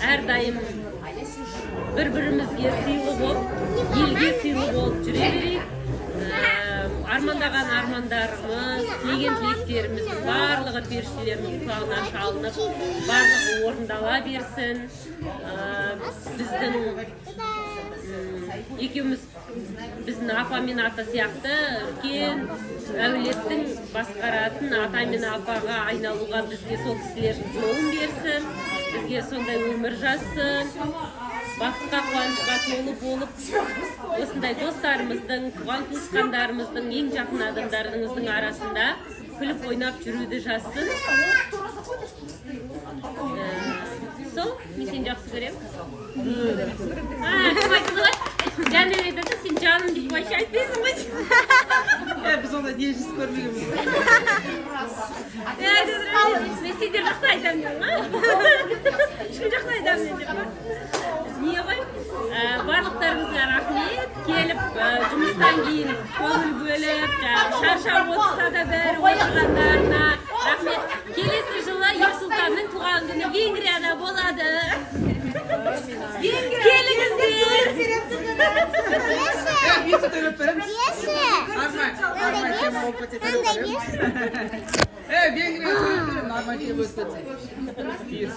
Әрдайым бір бірімізге сыйлы болып, елге сыйлы болып жүре берейік. Армандаған армандарымыз, тілеген тілектеріміздің барлығы періштелердің құлағына шалынып, барлығы орындала берсін. Біздің екеуміз біздің апа мен ата сияқты үлкен әулеттің басқаратын ата мен апаға айналуға бізге сол кісілердің жолын берсін, бізге сондай өмір жазсын. Бақытқа, қуанышқа толы болып, осындай достарымыздың, туған туысқандарымыздың, ең жақын адамдарыңыздың арасында күліп ойнап жүруді жазсын. Сол, мен сені жақсы көремін. А, кім айтты ғой? Жаным айтады, сен жаным деп вообще айтпайсың ғой. Е, біз ондай нежность көрмегенбіз. Е, мен сендер жақта айтамын деймін ғой, ешкім жақта айтамын мен деп па не ғой. Барлықтарыңызға рахмет, келіп, жұмыстан кейін көңіл бөліп, жаңағы шаршап отырса да, бәрі отырғандарына рахмет. Келесі жылы Ерсұлтанның туған күні Венгрияда болады, келіңіздер. Е, виза төлеп береміз. Нормально, тема болып кетсе, төлеп береміз. Е, Венгрияға төлеп беремін, нормально тема өтіп кетсе.